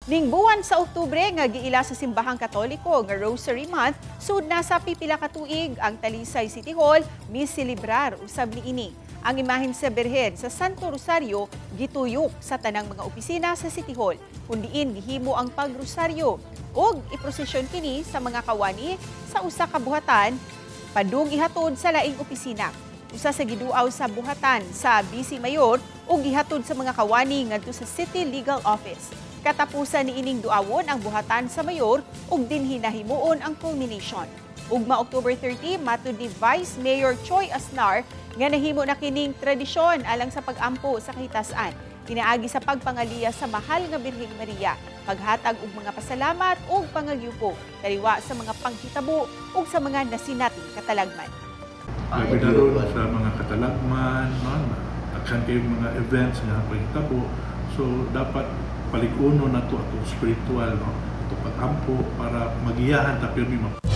Ning buwan sa Oktubre nga giila sa Simbahang Katoliko nga Rosary Month, sud na sa pipila ka tuig ang Talisay City Hall miselebrar usab niini. Ang imahen sa Birhen sa Santo Rosario gituyok sa tanang mga opisina sa City Hall, kun diin gihimo ang pagrosaryo ug iprosesyon kini sa mga kawani sa usa ka buhatan padung ihatod sa laing opisina. Usa sa giduaw sa buhatan sa Vice Mayor ug gihatod sa mga kawani ngadto sa City Legal Office. Katapusan niining duawon ang buhatan sa mayor ug dinhi nahimuon ang culmination. Ugma October 30, matud ni Vice Mayor Choi Asnar nga nahimo na kining tradisyon alang sa pag-ampo sa kahitasan. Pinaagi sa pagpangaliya sa mahal nga Birheng Maria, paghatag og mga pasalamat ug pangagyuko, taliwa sa mga panghitabo ug sa mga nasinating katalagman. Labi na ron sa mga katalagman, no? Daghan kayong mga events nga panghitabo. So dapat palig-uno nato atong spiritual, no? Ato pag-ampo para magiyahan ta pirmi.